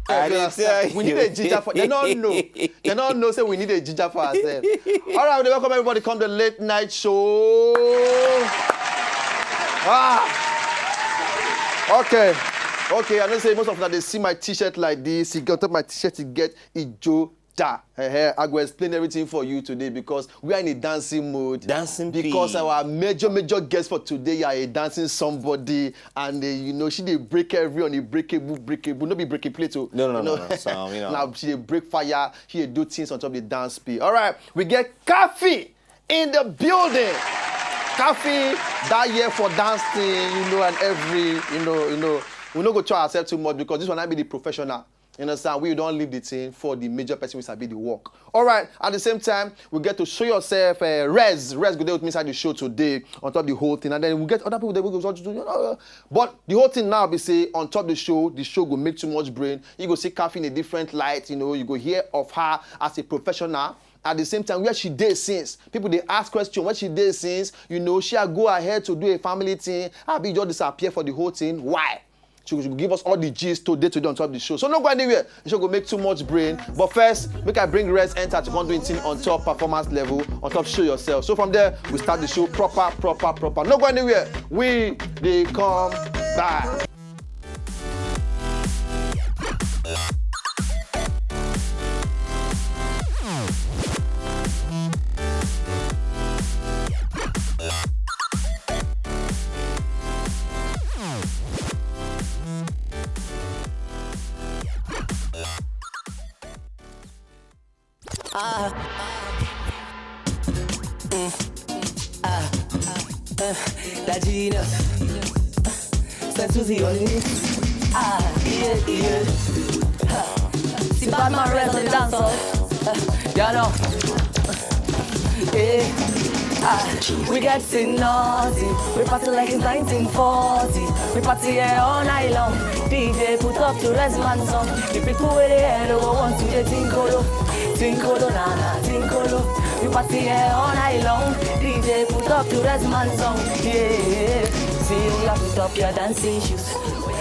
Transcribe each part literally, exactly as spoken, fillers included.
I dey tell you. We need a ginger for, they don't know. They don't know say we need a ginger for ourselves. All right, we welcome everybody come the late night show. Ah. Okay. Okay, I know say most of una dey see my t-shirt like this. You get on top my t-shirt, you get Ijo da. Eh, eh, I go explain everything for you today because we are in a dancing mood. Dancing Because our major, major guest for today are a dancing somebody, and uh, you know, she dey break every unbreakable, breakable, no be breaking plate o. No, no, You no, know? no, so, you know. Now she dey break fire, she dey do things on top the dance P. All right, we get Kaffy in the building. Kaffy, that year for dancing, you know, and every, you know, you know, we no go try ourselves too much because this one I be the professional. You understand? We don't leave the thing for the major person who sabi the work. All right. At the same time, we get to show yourself uh, Rez. Rez go there with me inside the show today on top of the whole thing, and then we get other people that we go to do. You know, but the whole thing now be say on top of the show, the show go make too much brain. You go see Kaffy in a different light. You know, you go hear of her as a professional. At the same time, where she dey since, people dey ask question where she dey since. You know, she a go ahead to do a family thing. I be just disappear for the whole thing. Why? She go give us all the gist today, today on top of the show. So no go anywhere. The show go make too much brain. But first, make I bring Rez enter to come do anything on top performance level, on top show yourself. So from there, we start the show proper, proper, proper. No go anywhere. We they come back. Ah. Mm. Ah. Uh, Daddy, you know. Saint Susie on it. Ah, yeah, yeah. Ha. See bad man red on the dance hall. Uh, you know. Yeah. Ah, we get seen nothing. We party like it's nineteen forty. We party here all night long. D J put up to rest man song. The people with the head over want to the tinkolo. Tinkolo, na na, tinkolo. We party here all night long. D J put up to rest man song. Yeah. See you have to top your dancing shoes.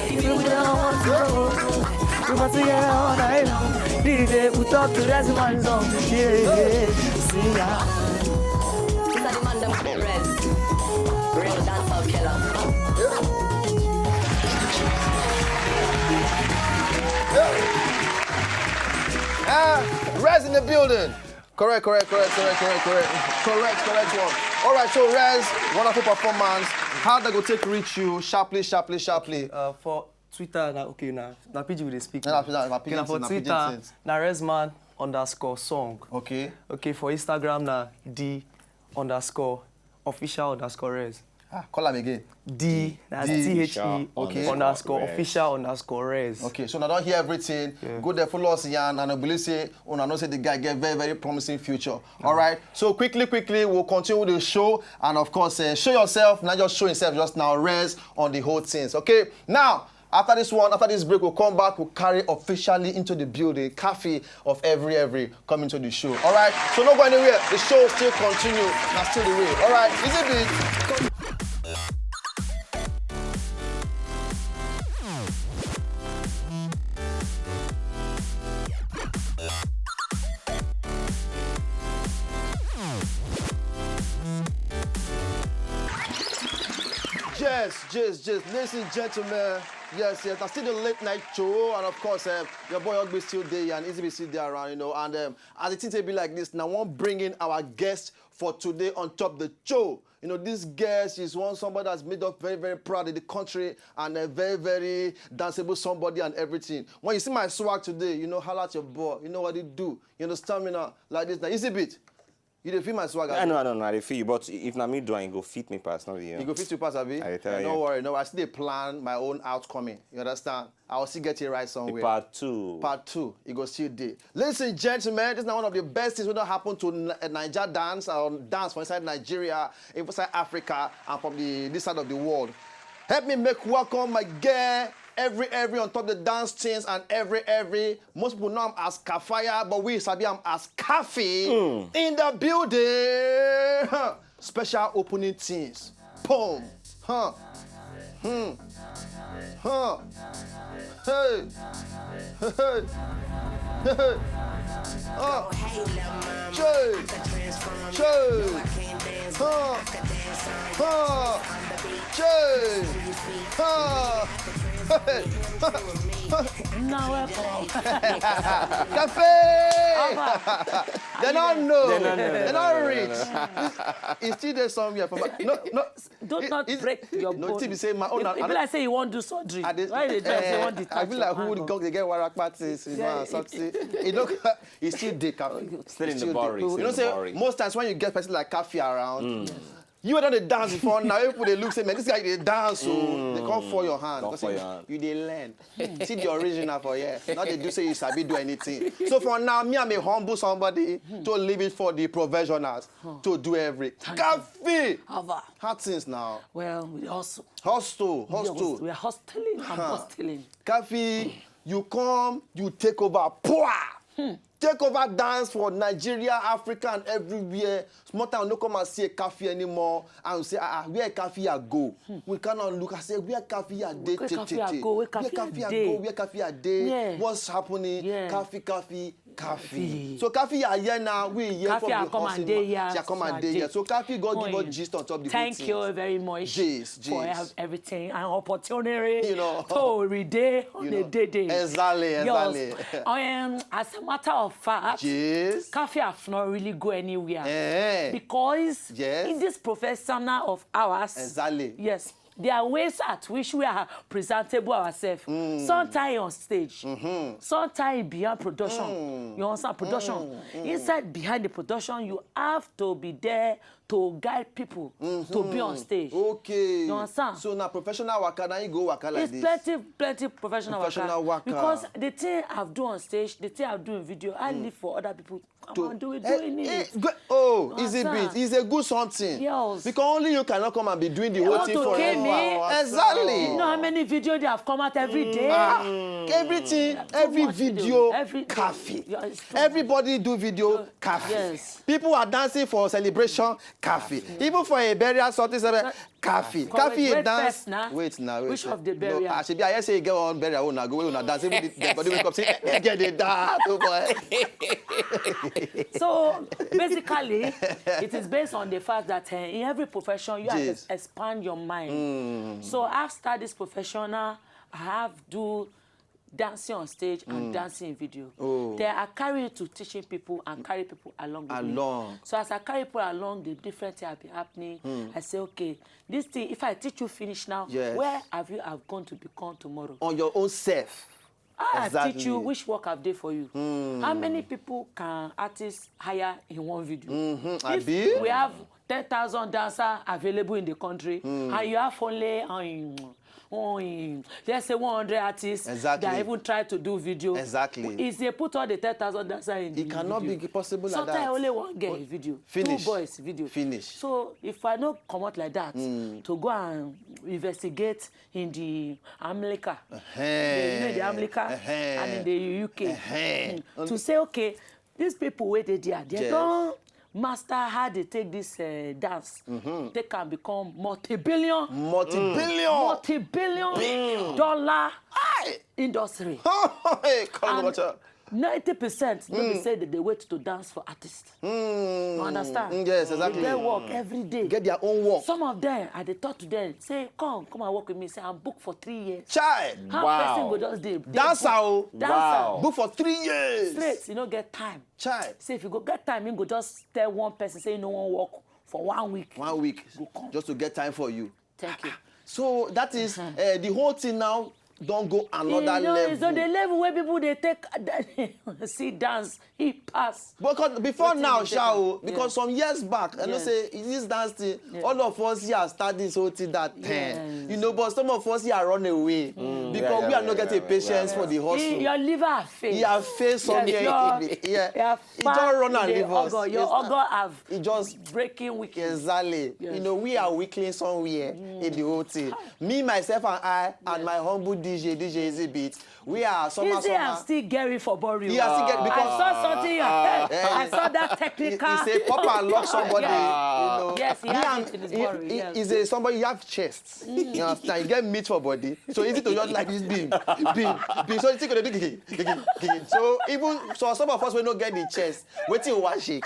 If you don't want to go, we party here all night long. D J put up to rest man song. Yeah. See ya. These are the man them Rez. Real dancehall killer. Ah, Rez in the building. Correct, correct, correct, correct, correct, correct. Correct, correct one. All right, so Rez, wonderful performance. How they go take reach you? Sharply, sharply, sharply. Uh, for Twitter, na, okay, na, na P G we dey speak. Na, na, na, na, Okay, na for Twitter, na Rezman underscore song. Okay. Okay, for Instagram, na D underscore official underscore Rez. Ah, call am again. D, that's D, T H E, okay, underscore official underscore Rez. Okay, so now don't hear everything. Yeah. Go there, follow us, Yan, and I believe say, una know say the guy get very, very promising future. All right. So quickly, quickly, we'll continue the show, and of course, uh, show yourself. Not just show himself just now. Rez on the whole things. Okay. Now, after this one, after this break, we'll come back. We'll carry officially into the building, Kaffy of every every coming to the show. All right, so no go anywhere. The show still continue. Now still the way. All right, is it big? Yes, yes, yes. Ladies and gentlemen, yes, yes. I see the late night show, and of course, uh, your boy Ogbe still there, and Easy B still there around, you know. And um, as the thing take be like this, now one bringing our guest for today on top the show. You know, this guest is one somebody that's made us very, very proud in the country and a very, very danceable somebody and everything. When you see my swag today, you know, holla at your boy. You know what he do. You understand me now? Like this now. Easy beat. You dey feel my swag, I abi? Know, I know, I dey feel you, but if na me do am, e go fit me pass, no be you. E go fit you pass, abi? I dey tell Eh, you. No worry, no, I still dey plan my own outcoming. You understand? I will still get it right somewhere. Part two. Part two, e go still dey. Ladies and gentlemen, this is now one of the best things wey don happen to N- uh, Naija dance or dance for inside Nigeria, inside Africa, and from the this side of the world. Help me make welcome my girl, every every on top the dance things and every every. Most people know am as Kafaya, but we sabi am as Kaffy in the building. Special opening things. Boom. Huh. Hmm. Huh. Hey. Hey. Hey. Uh. Che. Che. Huh. Huh. Che. Huh. Hey. Now welcome. Cafe. Alpha. They don't know. They don't know, they They don't don't know, they reach. don't It's, it's still there somewhere. For my, no, no. Do It- not it- break your No, bone. T B say my own. If, if like say you wan do surgery, I dey- why you dey do am say you wan eh, detach I feel like your who hand would or- go they get warapa things. You know, Yeah. something. You know, it's still dey cafe. Still in It's the dey. boring, You still know, in the say boring. Most times when you get person like cafe around, you don dey dance before now. People dey look say, man, this guy dey dance, so they come for your hand. Come Because for you, your hand. You dey learn. See the original for here. Not they do say you sabi do anything. So for now, me, I'm a humble somebody to leave it for the professionals to do every. Cafe. Alpha. Hard things now. Well, we also Hostel, hostel. We are hostling and hostling. Cafe, you come, you take over. Pwah! Take over dance for Nigeria, Africa, and everywhere. Small town no come and see a cafe anymore and say, ah, ah, where cafe I go? We cannot look and say, where cafe I dey? Where Te, cafe te, I te. go? Where Where cafe I cafe I dey? Go? Where cafe I dey? Yeah. What's happening? Yeah. Cafe, cafe, cafe. Cafe. So cafe are here now. We here Cafe for are the come hustle and dey ma- here. Yeah, come and and dey dey. here. So cafe go give us Point. Gist on top the Thank whole you thing. very much Gist, for gist. ev- everything and opportunity You know. to every day on You a know. day day. Exactly, Yes. exactly. Um, as a matter of fact, Gist. cafe have not really go anywhere Eh. because Yes. in this professional of ours, Exactly. yes, there are ways at which we are presentable ourselves. Sometimes on stage, sometimes behind production. You understand production? Inside behind the production, you have to be there to guide people to be on stage. Okay. You understand? So now professional waka, now you go waka like It's this. Plenty, plenty professional, Professional work. waka. Because the thing I've do on stage, the thing I've do in video, I live for other people. Come To- and do it, Eh, doing eh, it. go- oh, easy Understand? Beat. It's a good something. Yes. Because only you cannot come and be doing the They whole want thing to for kill us. me. Exactly. You know how many video they have come out every day? Ah, everything, Too every much video, Every cafe. Yeah, it's too Everybody do video, cafe. Yes. People are dancing for celebration, cafe. Even for a burial something, something, cafe. Come, Cafe wait, wait dance. First now. Wait now, wait. Which of the No, burial? ah, shebi I hear say you get one burial, una go, una dance. Even the dead body wake up say, "Eh, eh, get the dance, oh boy." So basically, it is based on the fact that uh, in every profession you have Yes. to expand your mind. So after this professional, I have do dancing on stage and dancing in video. Oh. Then I carry it to teaching people and carry people along with Along. me. So as I carry people along, the different thing have been happening. I say, okay, this thing, if I teach you finish now, Yes. where have you have gone to become tomorrow? On your own self. I Exactly. teach you which work I've done for you. How many people can artists hire in one video? Mm-hmm. If Abi? We have ten thousand dancers available in the country, and you have only um, um, let's say one hundred artists Exactly. that even try to do video. Exactly. Is they put all the ten thousand dancers in the It cannot video. be possible like Sometimes that. Only one girl But in video, finish. Two boys video. Finish. So if I no come out like that to go and investigate in the America, the, you know, the America Uh-huh. and in the U K, Uh-huh. mm, to say, okay, these people where they are, they Yes. don't master how they take this uh, dance, they can become multi-billion, Multi-billion. Multi-billion dollar industry. Hey, come on, And watch out. Ninety percent no be say that they wait to dance for artists. You understand? Mm, yes, exactly. They get work every day. Get their own work. Some of them, I dey talk to them, say, come, come and work with me. Say, I'm booked for three years. Child. How Wow. Person go just dey Dancer, oh. Dancer. Wow. Book for three years. Straight, you no get time. Child. Say if you go get time, you go just tell one person say you no wan work for one week. One week. Go come. Just to get time for you. Thank you. So that is uh, the whole thing now don't go another You know, level. it's on the level where people they take see dance, he pass. Because before Wetin now, you take sha am? o, because Yeah. some years back, I know Yes. say this dance thing, Yeah. All of us here start this whole thing that time. Yes. You know, but some of us here run away because Yeah, we yeah, are not yeah, getting yeah, patience yeah. for the hustle. He, your liver fail. He have faced some Yes, here. your- Yeah. your He just fa- run and the leave us. Ogo, your Yes. ogo have He just breaking weakness. Exactly. Yes. You know, we are weakling somewhere in the whole thing. Me, myself, and I, and my humble D J, D J Easy Beat. We are summer, Easy and summer. Still Gary for Burial. Yeah, still get, I because saw something. Hey, Eh, I saw that He, technical. he say pop and lock somebody. Yeah. You know. Yes, he Me has and it in his he, body, he, yes. He's a somebody, you have chest. You understand? You get meat for body. So easy to just like this beam, beam, beam. So it's easy to do gigi, gigi, gigi. So even so, some of us we no get the chest. Wetin you want shake?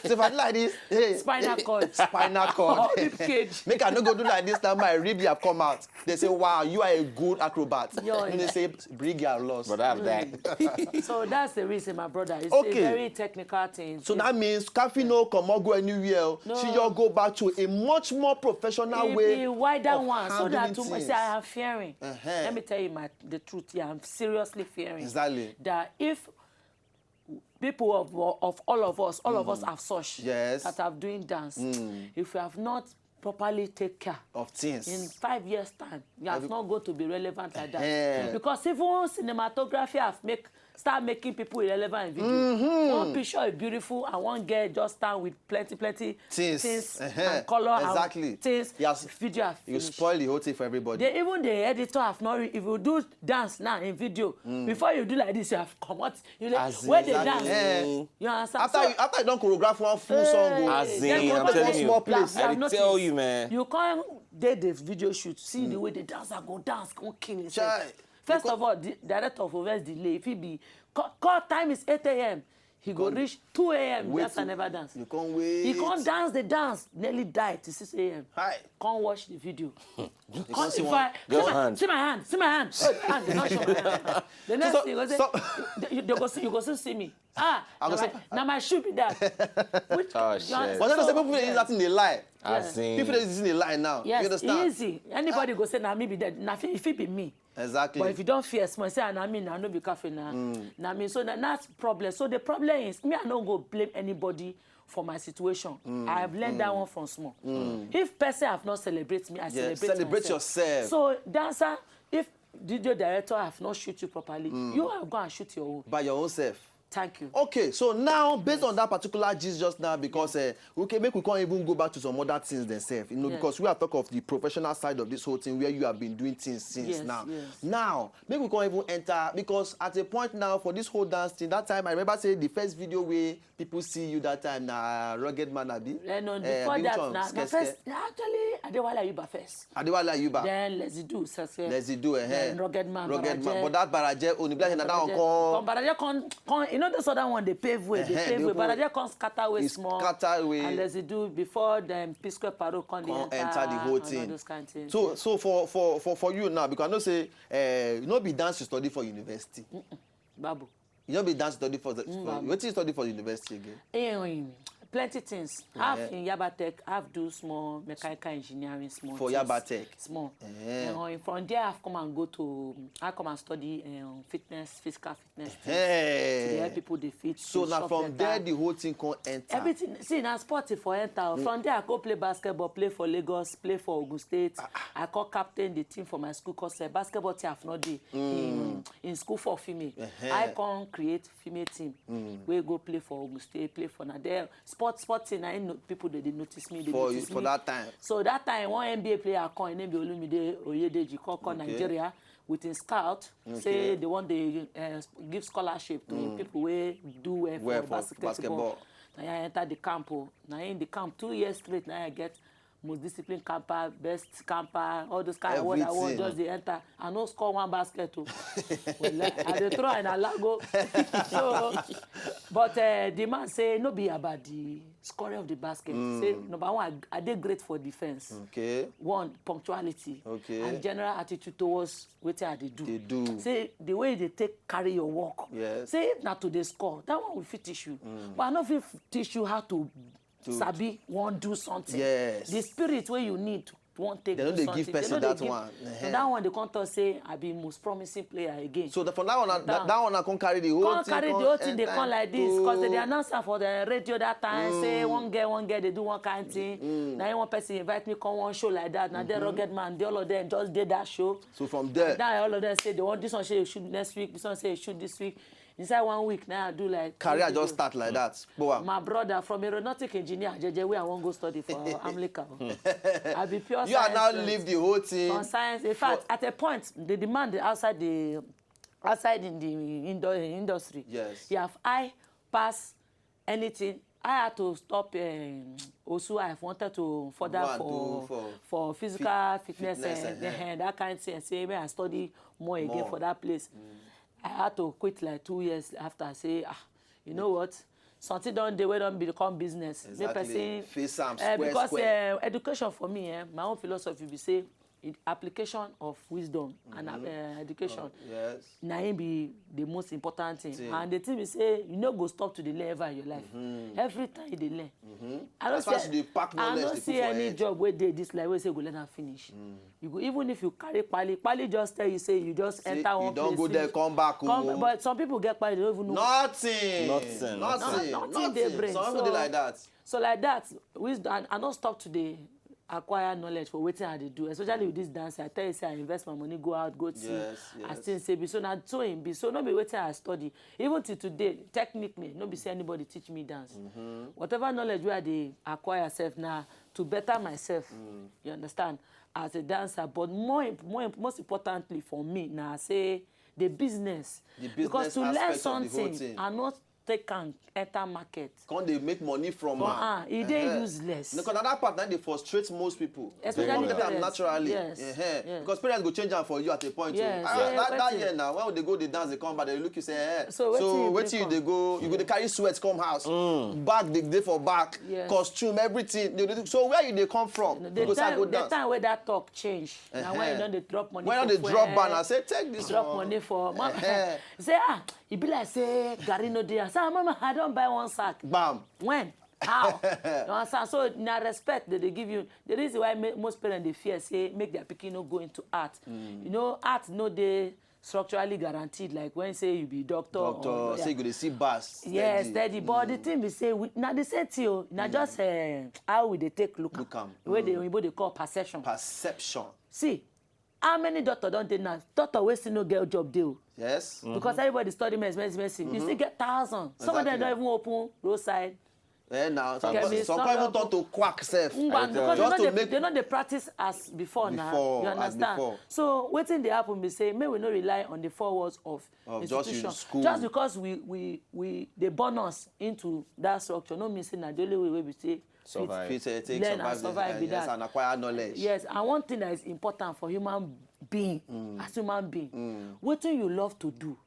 So if I do like this, hey, Spinal cord. Spinal cord. Rib cage. Make I no go do like this now. My rib have come out. They say, "Wow, you are a good acrobat." Yo. And they say, "Bring your loss." But I have that. So that's the reason, my brother. It's Okay. A very technical thing. So that means Kafi no come or go anywhere. No. She just go back to a much more professional It way. Be wider of one, so handling that too much. Things. See, I am fearing. Uh-huh. Let me tell you my the truth. Yeah, I'm seriously fearing. Exactly. That if people of, of all of us, all of us have such Yes. that have doing dance, if we have not properly take care Of things. in five years' time, you have Every- not going to be relevant like that. Eh. Because even cinematography have make start making people irrelevant in video. One picture is beautiful and one girl just stand with plenty, plenty Things. things Uh-huh. and color Exactly. and things. Yes. Video have You finished. Spoil the whole thing for everybody. They, even the editor have not re- if you do dance now in video before you do like this, you have come out. You know, As where in, they dance, mm. You understand? After So- you, after you don choreograph one full song o. As Then in, go I'm back telling to you. Small place. You have I dey tell noticed. You, man. You can't dey the video shoot, see the way the dancer go dance, go kill himself. Chai. First of all, the director of Overs delay. If he be call, call time is eight a.m., he go reach two a.m. Wait Dancer to- never dance. You can't wait. He can't dance the dance, nearly die till six a.m. Hi. Can't watch the video. You Come, can't see if one. I, Just see, my, hand. See my hand, see my hand. Oh, hand, they not show my hand. The next So- thing you go say, so- they- you, they go see, you go see, see me. Ah, I now go my, say- Now my shoe be that. Which, Oh, you shit. understand? But then I say So- people dey use that thing dey lie. As in. People dey use this thing dey lie now. Yes, You understand? Easy. Anybody go say, "Nah, me be that." Nah, if it be me. Exactly. But if you don't fear small, say, "Ah, nah, me, nah, no be cafe, nah." Nah, me. So that, that's problem. So the problem is, me, I don't go blame anybody for my situation. I have learned that one from small. If person have not celebrate me, I Yeah, celebrate celebrate myself. Yourself. So dancer, if video director have not shoot you properly, you have go and shoot your own. By your own self. Thank you. Okay, so now based on that particular gist just now, because uh, okay, make we can't even go back to some other things themselves, you know, Yes. Because we have talked of the professional side of this whole thing where you have been doing things since Yes, now. Yes. Now, make we can't even enter because at a point now for this whole dance thing, that time I remember say the first video where people see you that time na Rugged Man abi. Eh, no, Eh, before abi which that, one? na, na Skes- first, Skes- na actually Adewale Ayuba first. Adewale Ayuba. Then Let's Do Success. Let's Do, eh. Then Rugged Man, Rugged Man. Baraje. But that Baraje, only black na that one Baraje. come. Come, Baraje come, come. You know this other one, they pave way, they Eh, pave they way. pave- Baraje come scatter way It's small. Scatter way. And Let's Do before them P Square Paro come, Come they enter the whole and thing. All those kind of things. So, Yeah. so for, for, for, for you now, because I know say uh, you no be dance you study for university. Babu. You no be dance study for the. For, Babu. Wetin you study for university again? Eh, um, plenty things. I've Yeah. In Yaba Tech, I've do small mechanical engineering, small For things. Yaba Tech. Small. Eh. And from there, I've come and go to, I come and study um, fitness, physical fitness. Things. Hey. To help people they fit. So to now chop from there better. The whole thing come enter. Everything, see, na sport for enter. From there, I go play basketball, play for Lagos, play for Ogun State. I call captain the team for my school cause uh, basketball team have not dey in, in school for female. Uh-huh. I can create female team. We go play for Ogun State, play for na there. Sport, sport thing, I know people they, they notice me. They For notice you- for me. That time. So that time, one N B A player come, his name be Olumide Oyedeji, come, come Okay. Nigeria with his scout. Okay. Say they want to uh, give scholarship to people who do well for, Well for basketball. basketball. Now I enter the camp. Oh. Now in the camp, two years straight, now I get most disciplined camper, best camper, all those kind of award, award Everything. Just they enter. I no score one basket. Oh. Well, I dey throw and I go. So, but uh, the man say no be about the scoring of the basket. Say number one, I, I dey great for defense. Okay. One, punctuality. Okay. And general attitude towards wetin I dey do. Dey do. Say the way they take carry your work. Yes. Say if na to dey score, that one will fit teach you. But I no fit teach you how to, To- sabi wan do something. Yes. The spirit wey you need wan take They no do dey something. give person They no that dey give. One. So Uh-huh. that one they come talk say I be most promising player again. So the, for that one, that, Down. That one I can carry the whole Come thing. Carry the whole thing. They Enter come like this because they into- dey announce am for the radio that time. Say one girl, one girl, they do one kind thing. Now one person invite me come one show like that. Now the Rugged Man, the all of them just did that show. So from there, Now all of them say they want this one say you shoot next week. This one say you shoot this week. Inside one week now, I do like Career just start like that. Boa. My brother from aeronautic engineer, Jeje, where I wan go study for Amlika. I be pure You are science now student. Leave the whole thing. On science. In fact, at a point, the demand outside the outside in the indo- industry. Yes. You have I pass anything. I had to stop um, Osu. I wanted to further Go and for, do for for physical fit- fitness, fitness, and, uh-huh. and that kind of thing. Say, may I study more again More. For that place. I had to quit like two years after. I say, ah, you know what? Something don dey wey don become business. Make Exactly. Person, Face am eh, square, because square. Eh, education for me, eh, my own philosophy be say, it, application of wisdom and eh, education Yes. na im be the most important thing. Thing. And the thing be say you no go stop to dey learn ever in your life. Every time you dey learn. I don't As far as see, you dey pack I knowledge, don't dey see put for any head. Job wey dey this life wey say you go learn am finish. You go, even if you carry pali, pali just tell you say you just Say enter you one don place. Go there, Finish. Come back. Come, Oh. But some people get pali, they don't even know. Nothing. Nothing. Nothing. No, nothing dey brain. Some people So- dey like that. So like that, wisdom, and I no stop to dey acquire knowledge for wetin I dey do, especially with this dance. I tell you say I invest my money, go out, go see. Yes, I yes. Still say be so na so im be. So no be wetin I study. Even till today, technically, no be say anybody teach me dance. Whatever knowledge wey I dey acquire sef na to better myself. You understand? As a dancer, but more imp- more imp- most importantly for me na say the business. The business Because to learn aspect of the whole something thing. And not take am enter market. Come dey make money from For am. ah, e dey Uh-huh. useless. No, 'cause another part na dey frustrate most people. Especially They come get am parents. Naturally. Yes, Uh-huh. yes. Because parents go change am for you at a point. Yes, Oh. Ah, yes, that, that wetin- year now, when they go dey dance, they come back, they look you say, eh. So wetin you So bring wetin you come? Dey go, you go dey carry sweat come house. Back dey dey for back. Yes. Costume, everything. They dey do- So where you dey come from? The You go say, I time, go the dance. Time wey that talk change. Na when you Uh-huh. don dey drop money. When For you dey drop fuel, banner, say take this drop one. Money for. Uh-huh. Say ah, e be like say garri no dey. I say ah, mama, I don buy one sack. Bam. When? How? You understand? So na respect they dey give you. The reason why ma- most parents dey fear say make their pikin no go into art. You know, art no dey structurally guaranteed like when say you be doctor. Doctor, Or lawyer. Say you go dey see bars. Yes, steady. Steady. But the thing be say we, na the same thing o. Na just uh, how we dey take look. Look am. Wey the oyibo dey call perception. Perception. See, how many doctor don dey now? Doctor wey still no get job dey o. Yes. Because everybody study medicine, medicine, medicine. You still get thousand. Some of them Exactly. Don't even open roadside. Eh, now some, Chemist, some all even of- Turn to quack self. Ngwa, because Just they to no dey, make they no dey practice as before now. Before, You as understand? Before. So wetin dey happen be say make we no rely on the four walls of Of just institution. In school. Just because we we we dey born us into that structure, no mean say na the only way wey we say Survive. Fit, uh, take Learn and survive, survive uh, be yes, that. And acquire knowledge. Yes, and one thing that is important for human being, as human being, wetin you love to do,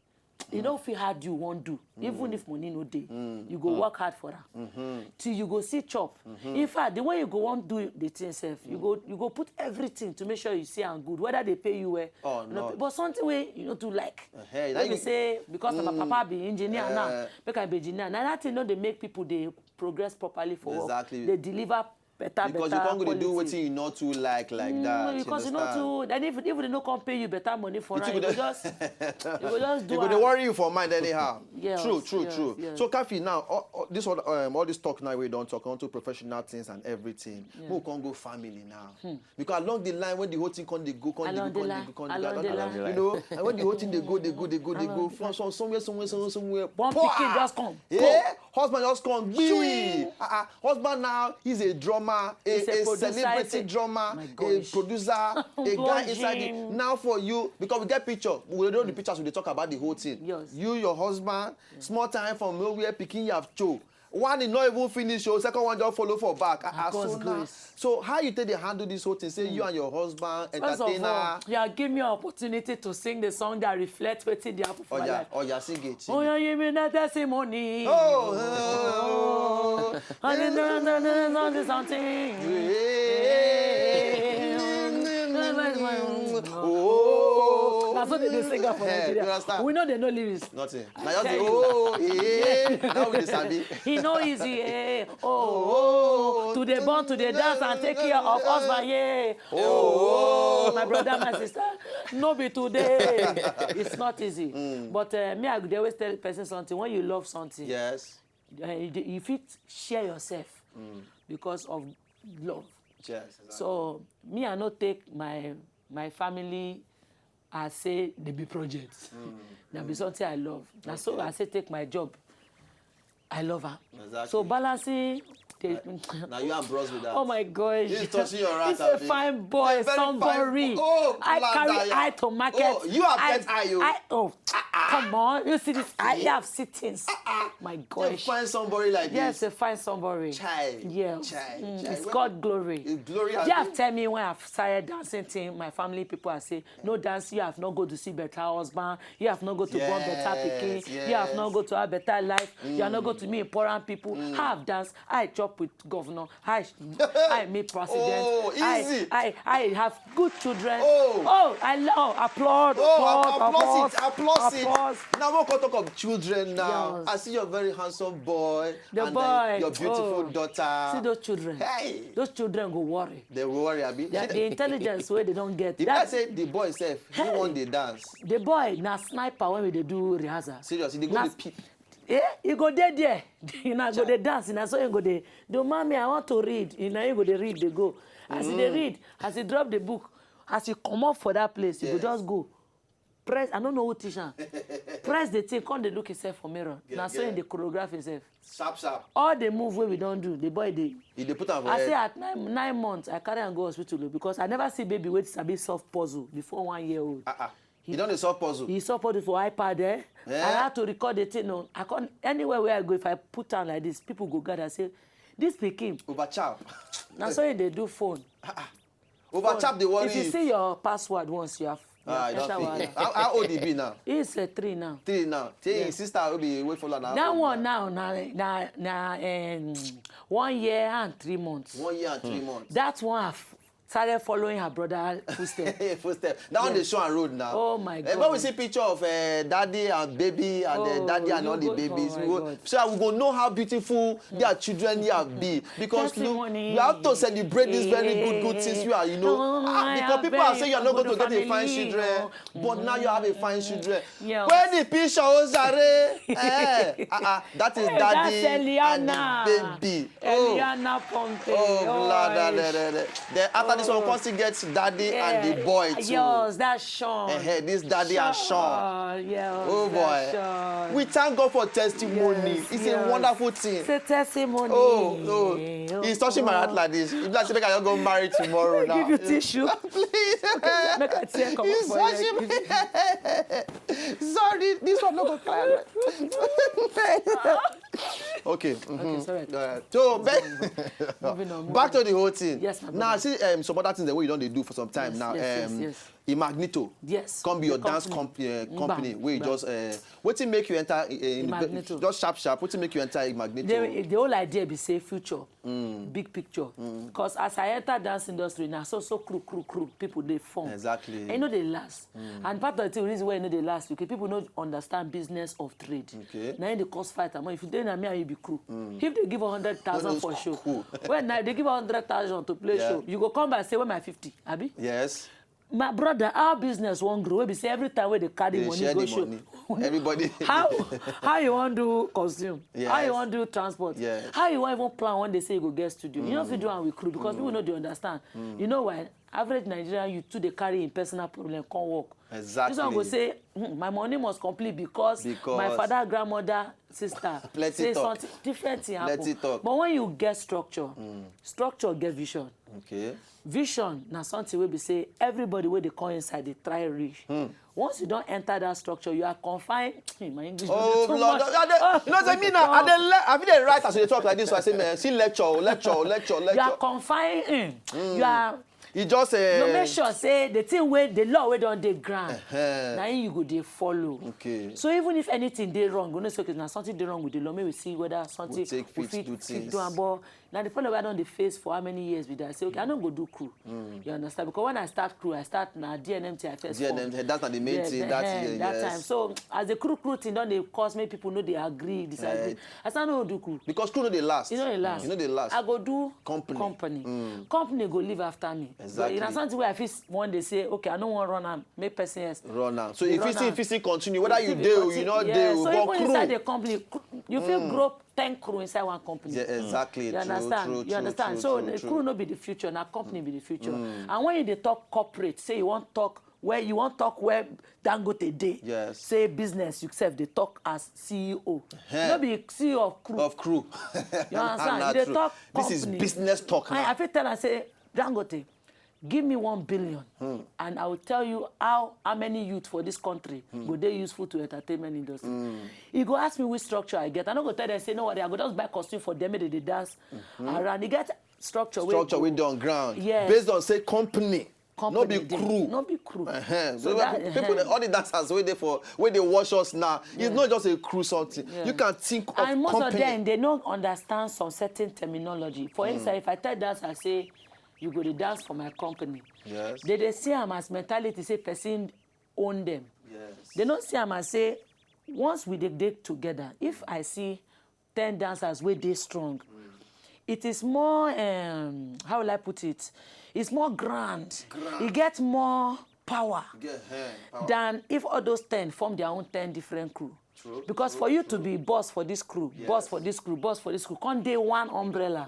e no fit hard you wan do, even if money no dey, you go work hard for am till you go see chop. In fact, the way you go wan do the thing sef, you go you go put everything to make sure you see am good, whether they pay you well. Oh, Or not. No. But something wey you no too like. Uh-huh, Let like me you- say because my papa be engineer Uh, now, make I be engineer. Na that thing no dey make people dey progress properly for Exactly. Work. They deliver better Because better you can't go dey do quality. Wetin you not too like like Mm, that. You because you know understand? Too, then if, if they no come pay you better money for It am, will you go dey- just you go just do It go dey am. Worry you for mind anyhow. Yes, True, true, yes, true. Yes. So Kafi, now all, all this all, um, all this talk now we don talk onto professional things and everything. Yeah. Make we come go family now. Because along the line when the whole thing come dey go, come dey Along go, the come line, dey go, come along dey the go, line. You know, and when the whole thing dey go, dey go, dey go, dey Along go the from some somewhere, somewhere, somewhere, somewhere. One Pwah! Pikin just come. Yeah, husband just come. Gbii! Shwing! Uh-uh. Husband now, he's a drummer, a, He's a a producer, celebrity he's a- drummer, My a gosh. Producer, a guy Blowing inside the, him. Now for you, because we get picture, we know the pictures, we dey talk about the whole thing. Yes. You, your husband, small time from nowhere, pikin you have cho. One is not even finish, your second one just follow for back. Ah, ah, God's so now, grace. So how you take dey handle this whole thing? Say you and your husband, First of all, entertainer. You are giving me an opportunity to sing the song that reflects wetin dey happen for my Oya, life. Oya, sing it. Sing Oh, it. yeah, give me that testimony. Oh, oh, oh. And then something, something. Yeah. Oh. That's what they dey sing am for Yeah, Nigeria. You understand? We know they know lyrics. Nothing. I Now just tell the you. Oh, yeah. Now we dey sabi. E no easy, eh. Oh, oh, to dey born, to dey dance and take care of husband, yeah. Oh, oh, my brother, my sister, no be today. It's not easy. But uh, me, I dey always tell person something. When you love something, Yes. uh, you, dey- you fit share yourself because of love. Yes. Exactly. So me, I no take my my family I say they be projects. Na be something I love. Na so I say take my job. I love her. Exactly. So balancing the Now you and bros with that. Oh my gosh. This is touching your rat, It's a abi? fine boy, A very somebody. fine boy. Oh, I black carry diet. Eye to market. Oh, you have I, get eye, oh. I, oh, come on. You see this? I have sittings. My You gosh. Find somebody like Yes, this. A fine somebody. Child. Yes. Child. Mm, Child. It's When- God glory. It's glory has They have been- tell me when I've started dancing thing, my family people I say, "No dance, you have not go to see better husband, you have not go to born better Yes, pikin, yes. You have not go to have better life, you are not go to meet important people." How I've danced, I chop with governor, I I meet president. Oh, easy. I, I I have good children. Oh. Oh, I love applaud. Oh, applaud, applause it, applause it. Applause. Now we're going to talk of children now. Yes. I see your very handsome boy The and boy. uh, your beautiful Oh. daughter. See those children. Hey. Those children go worry. They worry, abi. The, the intelligence where they don't get. If I That, say the boy self, he Hey. want the dance. The boy na sniper when we dey do rehearsal. Seriously, they go Na- to peep. Eh, you go there there. You know, go dey dance. You know, so you go dey. The mommy, I want to read. You know, you go dey read. They go. As he dey read, as he drop the book, as he come up for that place, he go Yes. just go. Press. I don't know who teach am. Press the thing. Come dey look himself for mirror. Na so yeah. He dey choreograph himself. Sharp, sharp. All the move wey we don do, the boy dey. He dey put am for I say head. At nine, nine months, I carry am go hospital o, because I never see baby wey sabi solve puzzle before one year old. Ah, ah. He don dey solve puzzle. He solve puzzle for iPad, eh? Eh? I had to record the thing o. I come anywhere where I go, if I put am like this, people go gather say, "This pikin." Over chap. Na so he dey do phone. Over chap dey worry. If you see your password once, you have. You Ah, have I don't enter think. wahala. How, how old he be now? He's a three now. Three now. Say Yeah. His sister will be wait for her now. That one now, na na na um, one year and three months. One year and three months. That one have started following her brother footstep. Hey, footstep. That one dey Yes. show and road now. Oh my Eh, God. When we see picture of uh, daddy and baby and uh, Oh, daddy and you all the go- babies, oh we my go, God. so we go know how beautiful their children have been because look, Testimony. we have to celebrate these very good good things. You are, you know, Oh, ah, I because have people are very saying you're not going good to get a fine family, children, oh. But now you have a fine children. Yes. When the picture was there, eh, uh, uh, that is Hey, daddy that's Eliana. And the baby. Oh, Eliana Pompey. oh, blah, blah, Oish. blah, blah, blah. Then after this one, Oh. come still get daddy and the boy too. Yes, that's Sean. Eh, eh, this daddy and Sean. Yes, Oh that's boy. Sean. We thank God for testimony. Yes, It's yes. A wonderful thing. It's a testimony. Oh, oh. He's touching my heart like this. If not, say make I just go marry tomorrow now. Give you tissue. Please. Make I tear come He's for your touching me. Sorry, this one no go cry. Okay. Okay, sorry. Uh, so back, Moving on, back moving to the whole thing. Yes, my Now, brother. See um, some other things that we don't dey do for some time Yes, now. yes, yes, um, yes. Imagneto. Yes. Come be your The dance company. comp- uh, Ngba, company. Where you ngba. Just uh, wetin make you enter uh, in Imagneto. Just sharp sharp. Wetin make you enter Imagneto? The, the whole idea be say future, big picture. Because as I enter dance industry now, so so crew crew crew people dey form. Exactly. And you know they last. And part of the reason why you know they last because people no understand business of trade. Okay. Now they cause fight. And if you dey na me and you be crew, if they give a hundred thousand All those for show, crew. Well, now they give a hundred thousand to play Yeah. Show, you go come back say where my fifty, abi? Yes. My brother, our business won't grow. We be say every time where they carry They money share go the Show. Money. Everybody. How how you want to consume? How Yes. You want to transport? Yes. How you want even plan one day say you go get studio? You know if you do and we crew because people know they understand. You know why? Average Nigerian you too they carry in personal problem can't work. This one go Exactly. Say, "Hmm, my money must complete because, my Because- father, grandmother, sister Plenty say talk. Something different thing happen. Plenty talk. But when you get structure, structure get vision. Okay. Vision na something wey be say everybody wey dey come inside dey try reach. Once you don enter that structure, you are confined. My English no Oh dey too Lord! much. I dey, no, say me now. I dey le- I fit dey write as you dey talk like this. So I say, man, see lecture, lecture, lecture, You are lecture. confined. You are. You just uh, You make sure say the thing wey the law wey don dey ground, Eh. na him you go dey follow. Okay. So even if anything dey wrong, you know say okay, na something dey wrong with the law. Make we see whether something take we fit fit do fit things. Do am. But na the problem wey I don dey face for how many years be that. Say okay, I no go do crew. You understand? Because when I start crew, I start na D N M T I first D N M, form. that's not the main Yes, thing. eh, That, eh, yeah, that yes. Time. So as the crew crew thing don dey cause make people no dey agree, disagree. Eh. I say I no go do crew. Because crew no dey last. You know dey last. You know dey last. I go do Company. Company. Company go live after me. Exactly. But na something wey I fit s- one day say okay, I no wan run am. Make person else. Run am. So Dey if you run see, am. if you see continue, whether you If dey o, continue- you no yeah, dey o, so but even inside crew. The company, cr- you fit grow ten crew inside one company. Yeah, exactly. You True, understand? True, You true, understand? True, So true, the true. Crew no be the future. Na company be the future. And when you dey talk corporate, say you wan talk Where you wan talk where Dangote dey. Yes. Say business, you sef dey talk as C E O. Eh. No be C E O of crew. Of crew. You understand? Na You dey true. Talk This is company. Business talk I, now. I fit tell am say, Dangote, give me one billion, and I will tell you how how many youth for this country go dey useful to entertainment industry. He go ask me which structure I get. I no go tell them say no worry, I go just buy costume for them, make they dey dance around. He get structure wey Structure go- wey dey on ground. Yes. Based on say company, no be Company dey. Crew. No be Crew. Uh-huh. So So, that- people, people uh-huh. all the dancers wey dey for wey dey watch us now, it's not just a crew something. Yeah. You can think of And most company. Of them, they no understand some certain terminology. For instance, if I tell dancer say, you go dey dance for my company, Yes. They dey see am as mentality say person own them. Yes. They no see am as say once we dey dey together, if I see ten dancers wey dey strong, it is more, um, how will I put it? It's more grand. Grand. E get more power Get hand. Power. Than if all those ten form their own ten different crew. True, Because true, for you true. To be boss for this crew, Yes. Boss for this crew, boss for this crew, come dey one umbrella.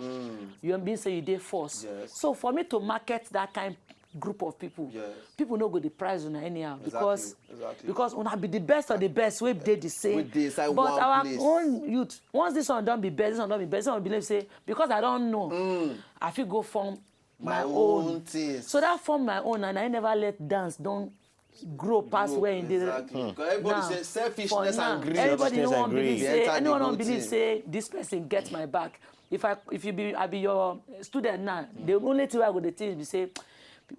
You mean say you dey force. Yes. So for me to market that kind group of people, Yes. People no go dey price una anyhow because Exactly. Because una be the best of the best wey dey the same. Wey dey inside But one our place. Own youth, once this one don be best, this one don be best, this one believe say because I don't know, I fit go form My my own own. things. So that form my own, and I never let dance don grow pass Grow, where in the exactly. 'Cause everybody Now, say for selfishness now, and greed. Everybody Selfishness no and wan believe greed. They say enter the anyone no whole believe thing. Say this person get my back. If I if you be I be your student now, the only thing I go dey think be say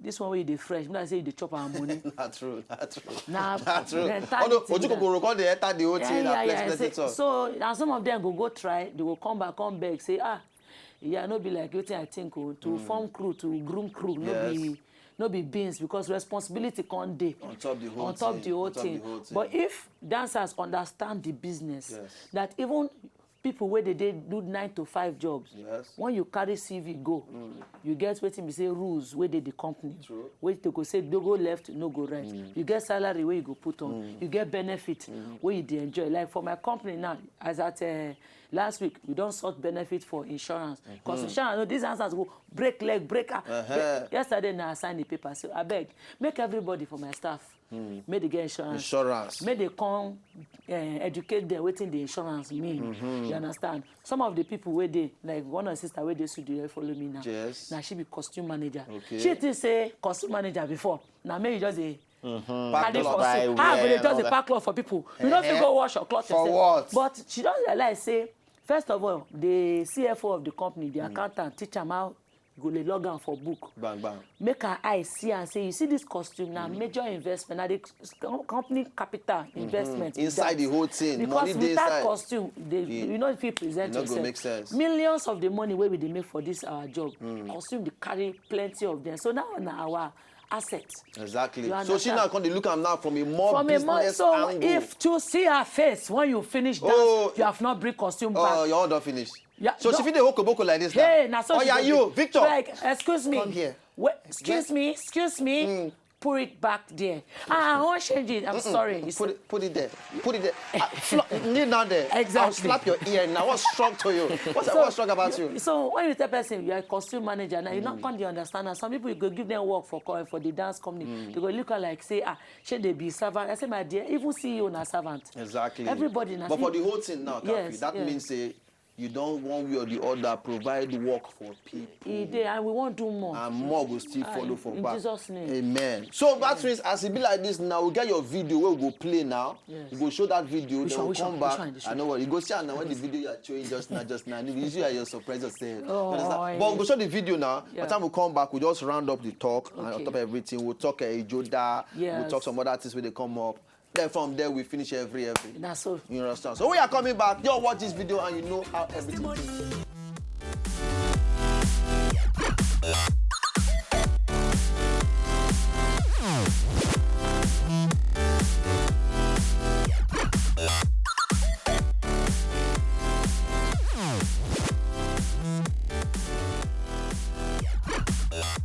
this one wey you dey fresh, me like say you dey chop our money. Na true, na true. Na Na true. mentality Although be that. Ojukokoro come dey enter the whole thing, na plenty, plenty So, talk. So and some of them go go try, they go come back, come beg, say ah, yeah, no be like wetin I think o. To form crew, to groom crew, no Yes. be no be beans because responsibility come dey On top the whole on top thing, the whole on top thing. the whole thing. But if dancers understand the business, Yes. That even people wey dey dey do nine to five jobs, Yes. When you carry C V go, you get wetin be say rules wey dey the company. True. Wey they go say no go left, no go right. You get salary wey you go put on. You get benefit wey you dey enjoy. Like for my company now, as at uh, last week, we don sort benefit for insurance. Because insurance, no, these answers go break leg, break arm. Uh-huh. Yesterday now I sign the paper, say abeg, make everybody for my staff make they get insurance. Insurance. Make they come uh, educate them wetin the insurance mean. You understand? Some of the people wey dey, like one of the sister wey dey studio follow me now. Yes. Now she be costume manager. Okay. She think say costume manager before. Now me you just dey Pack carry cloth. Costume. How go dey just dey pack cloth for people? You no fit go wash your cloth For yourself. What? But she don realize say first of all the C F O of the company, the accountant teach am how you go dey log am for book. Bang, bang. Make her eye see and say, you see this costume now, major investment, now the company capital investment. be Inside that. The whole thing, Because money dey without inside. Costume, they, you know if you present E no go yourself. Make sense. Millions of the money wey we dey make for this our job, costume dey carry plenty of them. So now na our asset. Exactly. You So she understand? Now come dey look am now from a more From a business more, so angle. If you see her face when you finish dance, Oh. You have not bring costume Oh, back. Your own don finish. Yeah, So she don't- fit dey hold koboko like this now. Hey, na so Oh she yeah, go you, be. Victor. Like, excuse me. Come here. Wait, excuse me, excuse me. Put it back there. Ah, I won't change it. I'm sorry. It's- Put it, put it there. Put it there. Ah, flo- kneel down there. I'll Exactly. Slap your ear now. What's wrong to you? What's, what's wrong about you? So when you tell person you are a costume manager now, you not come dey understand. And some people you go give them work for co- for the dance company. They go look at like say ah, shey they be servant. I say my dear, even C E O na servant. Exactly. Everybody na But for see- the whole thing now, Kafi, Yes, that yes. Means say you don one way or the other provide work for people. E dey, and we wan do more. And more go still Ah, follow in- for in back. Jesus' name. Amen. So that means as e be like this now, we get your video wey we go play now. Yes. We go show that video, Which then one, we which come one, back. which one, which I one? Know what you go see am now when the video you are showing just now, just now. You see how you surprise yourself. You Oh, understand? yes. But we go show the video now. By Yeah. the time we come back, we just round up the talk and on Okay. Top of everything, we'll talk uh, Ijoda. We'll Yes. Talk some other things when they come up. Then from there we finish every every. Na so. You understand? So we are coming back. You watch this video and you know how everything is.